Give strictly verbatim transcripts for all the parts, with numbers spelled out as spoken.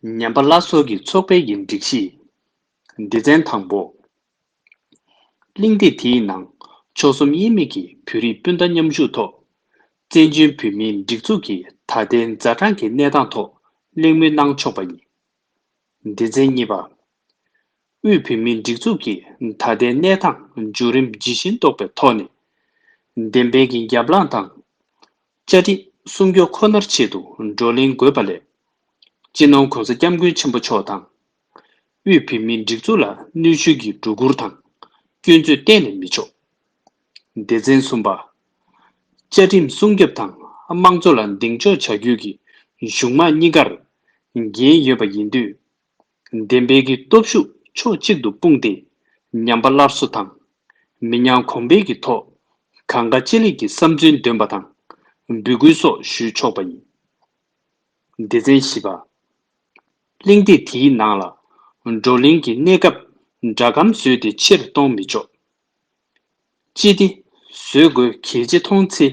ཉམས་པ་སླར་གསོ་གི་ཚོགས་པའི་གི་སྒྲིག་གཞི། སྡེ་ཚན་དང་པོ། གླེང་སྟེགས་དེའི་ནང་ཕྱོགས་གསུམ་དབྱེ་མེད་ཀྱི་བོད་རིགས་སྤུན་ཟླ་མཉམ་ཞུགས་ཐོག་བཙན་བྱོལ་བོད་མིའི་སྒྲིག་འཛུགས་ཀྱི་ད་ལྟའི་ཛ་དྲག་གི་གནས་སྟངས་ཐོག་གླེང་མོལ་གནང་ཆོག་པ་ཡིན། སྡེ་ཚན་གཉིས་པ། དབུས་བོད་མིའི་སྒྲིག་འཛུགས་ཀྱི་ད་ལྟའི་གནས་སྟངས་བརྒྱུད་རིམ་ཇི་བཞིན་རྟོགས་པའི་ཐོག་ནས། བདེན་པའི་གི་རྒྱབ་ལངས་དང་། བཅའ་ཁྲིམས་སྲུང་སྐྱོབ་ཁོ་ནར་ཆེད་དུ་བགྲོ་གླེང་དགོས་པ་ལས། སྤྱི་ནོར་༸གོང་ས་༸སྐྱབས་མགོན་ཆེན་པོ་མཆོག་དང་། དབུས་བོད་མིའི་སྒྲིག་འཛུགས་ལ་གནོན་ཤུགས་ཀྱི་སྒྲོ་སྐུར་དང་། སྐྱོན་བརྗོད་གཏན་ནས་མི་ཆོག་སྡེ་ཚན་གསུམ་པ། བཅའ་ཁྲིམས་སྲུང་སྐྱོབ་དང་དམངས་གཙོ་ལ་གདེང་འཇོག་བྱ་རྒྱུ་གི་གཞུང་དམངས་གཉིས་ཀར་འགན་ཡོད་པ་ཡིན་དུས། བདེན་པའི་གི་སྟོབས་ཤུགས་ཕྱོགས་གཅིག་ཏུ་སྤུངས་ཏེ། ཉམས་པ་སླར་གསོ་དང་། མི་ཉམས་གོང་འཕེལ་གྱི་ཐོག་གང་དགའ་ཅི་ལེགས་ཀྱི་བསམ་ཚུལ་འདོན་པ་དང་། འབོད་སྐུལ་སོགས་ཞུས་ཆོག་པ་ཡིན། སྡེ་ཚན་བཞི་པ། གླེང་སྟེགས་དེའི་ནང་ལ་བགྲོ་གླེང་གི་གནས་སྐབས་སྒྲ་སྒམ་བཟོས་ཏེ་ཕྱིར་གཏོང་མི་ཆོག་སྤྱི་བདེ་བཟོ་དགོས་གལ་ཆེ་མཐོང་ཚེ།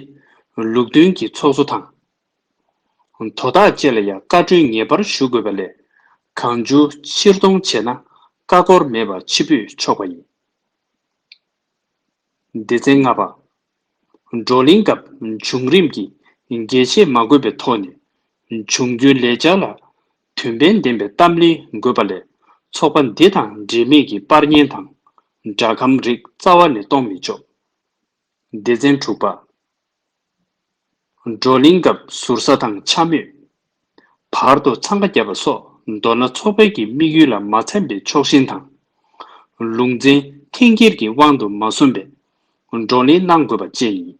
ལུགས་མཐུན་གྱི་ཚོགས་གཙོ་དང་། དོ་བདག་བཅས་ལ་ཡང་བཀའ་འཁྲོལ་ངེས་པར་ཞུ་དགོས་པ་ལས། གང་བྱུང་ཕྱིར་གཏོང་བྱས་ན་བཀའ་འཁོར་མེད་པར་ཕྱིར་འབུད་ཆོག་པ་ཡིན། སྡེ་ཚན་ལྔ་པ། བགྲོ་གླེང་སྐབས་བྱུང་རིམ་གྱི་འགལ་བཤད་མ་དགོས་པའི་ཐོག་ནས། འབྱུང་འགྱུར་ལས་འཆར་ལ་དོན་ཕན་ལྡན་པའི་གཏམ་གླེང་དགོས་པ་ལས། ཚོགས་པ་འདི་དང་འབྲེལ་མེད་ཀྱི་པར་བརྙན་དང་སྒྲ་སྒམ་རིགས་རྩ་བ་ནས་གཏོང་མི་ཆོག་སྡེ་ཚན་དྲུག་པ། བགྲོ་གླེང་སྐབས་ཟུར་ཟ་དང་འཕྱ་སྨོད། བར་དུ་འཚང་ཁ་བརྒྱབ་པ་སོགས། མདོར་ན་ཚོགས་པའི་གི་དམིགས་ཡུལ་ལ་མ་འཚམ་པའི་ཕྱོགས་ཞེན་དང་། ལུང་འདྲེན་འཐེན་འཁྱེར་གྱི་དབང་དུ་མ་སོང་བའི་བགྲོ་གླེང་གནང་དགོས་པ་བཅས་ཡིན།